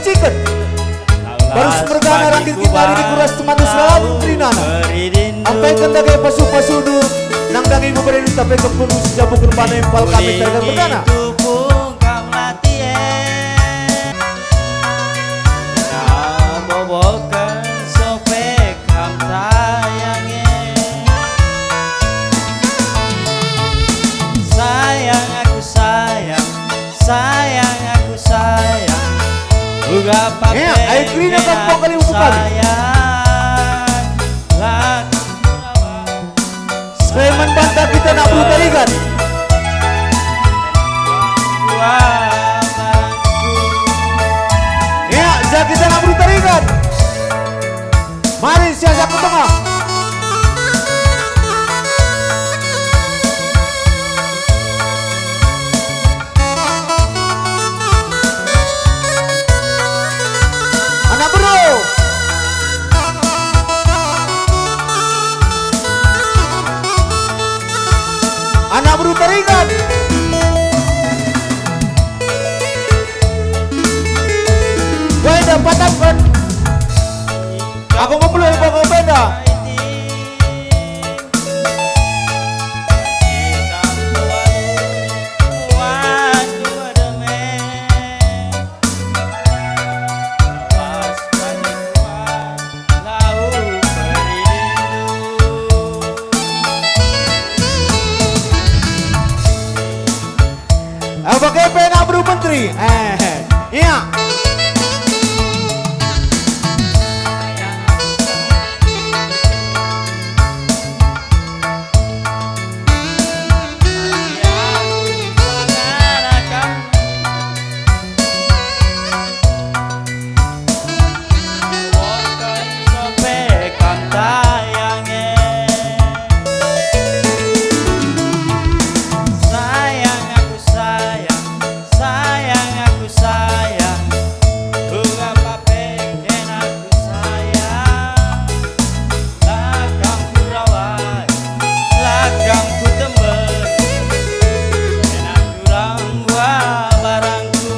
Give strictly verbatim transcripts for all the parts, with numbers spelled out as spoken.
Ciken. Baru semergana rangkit kita hari ini kuras teman selalu terinana. Ampaiken dage pasu-pasundu, nang dage ibu bere nita peken penuh si jabu kerbana empal kami tarikan mergana. Tupung kam lati e. Ina boboken sope kam tayang e. Sayang aku sayang, sayang aku sayang. Uga pape. Eh, ayo kerina kampung kali bukan. Sayang. Lagu Sleman banta kita nak berutarikan. Ya, ja kita nak berutarikan. Mari siasat ku tengah. Anak beru. Anak beru tarikan. Wai da patapken. Aku ngepeluk kau benda. Apa kepe nak beru menteri? Eh, iya. Sayang aku sayang, sayang aku sayang, uga pape kena aku sayang. Lakam ku rawai, lakam ku tembel, kena kurang buah barangku.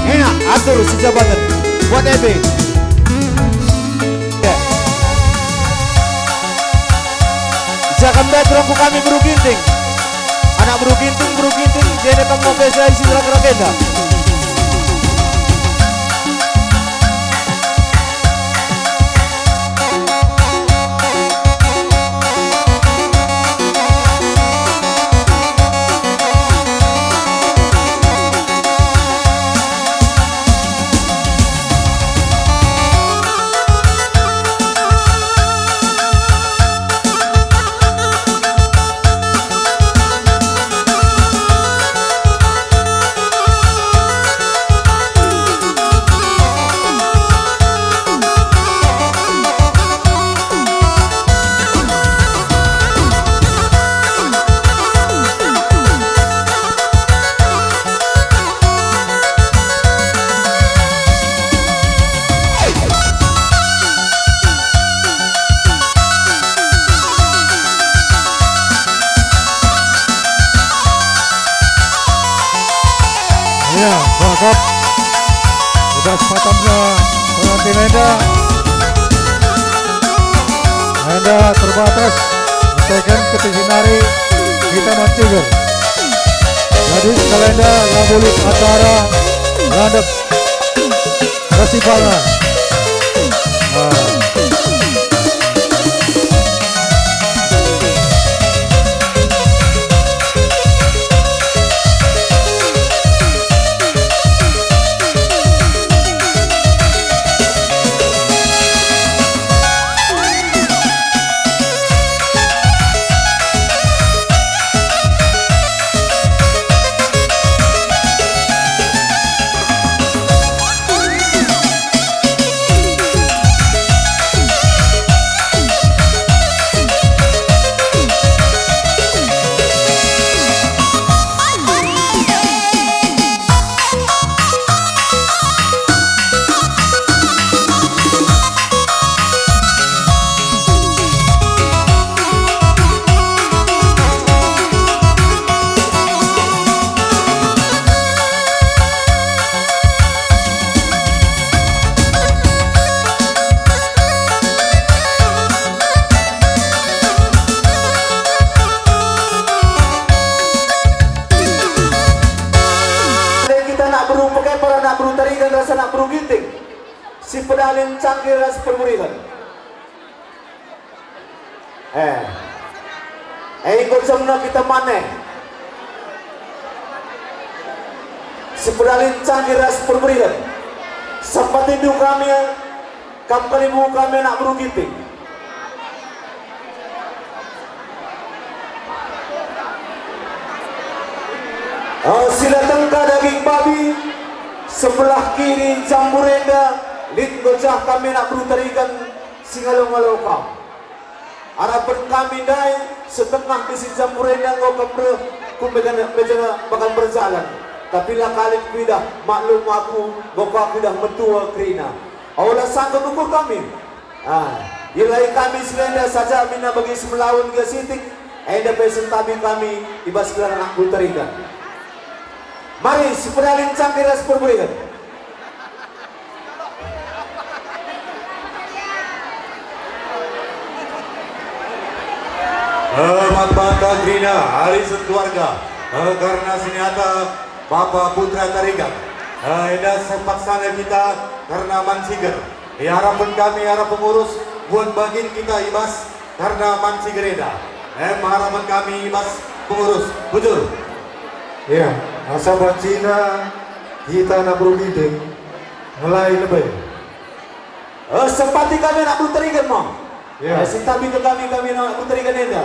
Enak, atur sejabaten. Buat E B. Siakan baik rongku kami Beru Ginting. Anak Beru Ginting, Beru Ginting, jenda kamu biasa isi ragenda. Ya, bakat. Udah sepatapnya pengantin enda. Enda terbatas, mencegah ketisinari kita manciger. Jadi, sekalian enda, lambulit acara, landep. Kasih pala. Ah. Sipedalin cangkir ras permerihen. Eh. Eh, enggo jamna kita mane. Sipedalin cangkir ras permerihen. Sempatindu kami, kam kalimbubu kami anak beru Ginting. Eh, sila tengka daging babi, sebelah kiri jambur enda, lit nggo jah kami anak beru Tarigan, si ngalo-ngalo kam. Arapen kami ndai, setengah isi jambur enda enggo kam reh ku mejana, mejana bakal berjalan. Tapi la kalit kuidah, maklum aku, enggo ka kuidah metua kerina. Ola sangkut ukur kami. Ah, ilahi kami si enda saja mina bagi semelawen gia sitik, enda pe sentabi kami i bas gelar anak beru Tarigan. Mari, sipedalin cangkir ras permerihen. Eh, mat banta kerina, ari sekeluarga. Eh, karena siniata Bapa Putra Tarigan. Eh, enda sepaksana kita karena man ciger. Iarapen kami arah pengurus, buat bagin kita i bas karena man ciger enda. Em harapan kami i bas pengurus. Bujur. Ya, asa bancina kita anak beru Ginting ngelai lebe. Eh, sempati kami anak beru Tarigan mo. Ya. Eh, sentabi ke kami, kami anak beru Tarigan enda.